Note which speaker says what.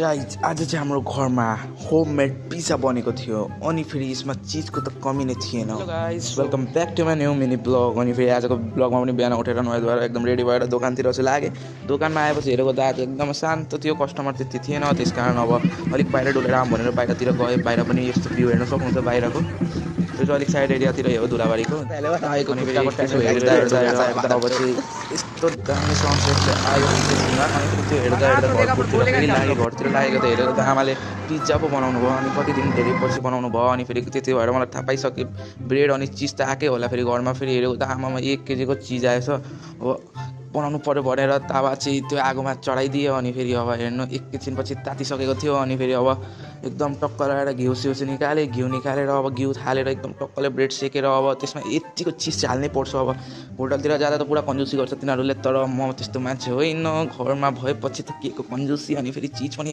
Speaker 1: Guys आज चाहिँ हाम्रो घरमा होममेड पिज्जा बनेको थियो अनि फेरि यसमा चिजको त कमी नै थिएन। Guys welcome back to my new mini blog. अनि फेरि आजको ब्लगमा पनि बिहान उठेर नुहाएर एकदम रेडी भएर दोकानतिर चाहिँ लागेँ। दोकानमा आएपछि हेरेको त आज एकदम शान्त थियो, कस्टमर त्यति थिएन। त्यस कारण अब अलिक बाहिर डुलेर आऊँ भनेर बाहिरतिर गएँ। बाहिर पनि यस्तो भ्यू हेर्न सक्नुहुन्छ बाहिरको। त्यो चाहिँ अलिक साइड एरियातिर हो धुलाबारीको। अनि फेरि अब चाहिँ यस्तो दामी सनसेट आयो अनि फेरि त्यो हेर्दा घरतिर फेरि लाग्यो। घरतिर लागेको त हेरेको त आमाले पिज्जा पो बनाउनु भयो अनि कति दिन धेरै पछि बनाउनु भयो। अनि फेरि त्यति भएर मलाई थाहा पाइसक्यो ब्रेड अनि चिज त आएकै होला। फेरि घरमा फेरि हेरेको त आमामा 1 केजीको चिज आएछ। अब बनाउनु पऱ्यो भनेर तावा चाहिँ त्यो आगोमा चढाइदियो। अनि फेरि अब हेर्नु एकैछिनपछि तातिसकेको थियो। अनि फेरि अब एकदम टक्क लगाएर घिउ निकालेँ। घिउ निकालेर अब घिउ हालेर एकदम टक्कले ब्रेड सेकेर अब त्यसमा यतिको चिज चाहिँ हाल्नै पर्छ। अब होटलतिर जाँदा त पुरा कन्जुसी गर्छ तिनीहरूले, तर म त्यस्तो मान्छे होइन। घरमा भएपछि त के को कन्जुसी। अनि फेरि चिज पनि